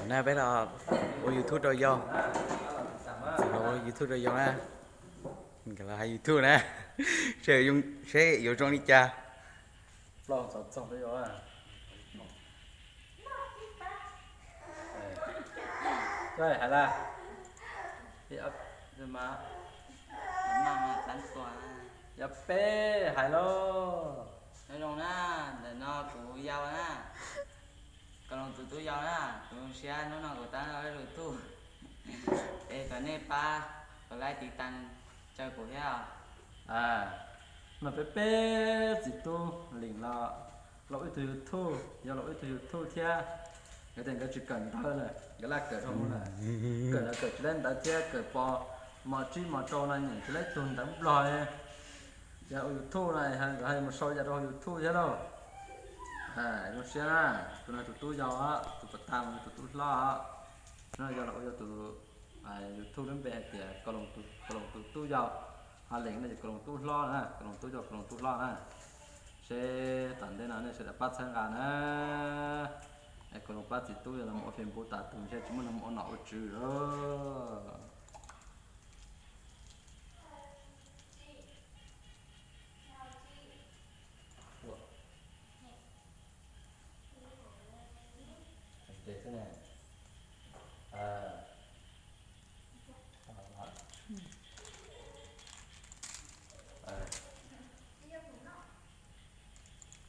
Na peb los ua YouTube rau yau, los ua YouTube rau yau na, nkawd los hais YouTube na, seb seb yuav zoo li cas. Plaub txog txog rau yau. Hais la, yog peb hais lauj. Nyob zoo na, ntawm no kuv yau na, Kaloos tus tub yau na, kuv zoo siab hnub no kuv tau los YouTube, es kom nej pab kom like tiv tas caw kuv thiab os. No peb peb txiv tub Lees los ua ib tug YouTube, yau los ua ib tug YouTube thiab. Nkawd tias nkawd tsis kawm ntawv lawm, nkawd laj kawm dhau lawm, kawm los kawm tsis laib ntawv thiab kawm pom mos tsib mos rau no nyeem tsis laib tug ntawv Nplog li. Yog ua YouTube no nkawd hais mus sau yam rau hauv YouTube thiab lauj. Zoo siab na, tus no tus tub yau, tus puas tag mas tus tub hlob. No yog los ua yau tus YouTube lub npe hais tias Kaloos tus tub yau, ho Lees no ces Kaloos tub hlob na, Kaloos tub yau, Kaloos tub hlob na. Seb tom ntej no nej sawv daws pab txhawb nqa na, es Kaloos pab txiv tub yau los mus ua Facebook tas tus ntshe tsis muaj neeg mus ua nom ua tswv lawm.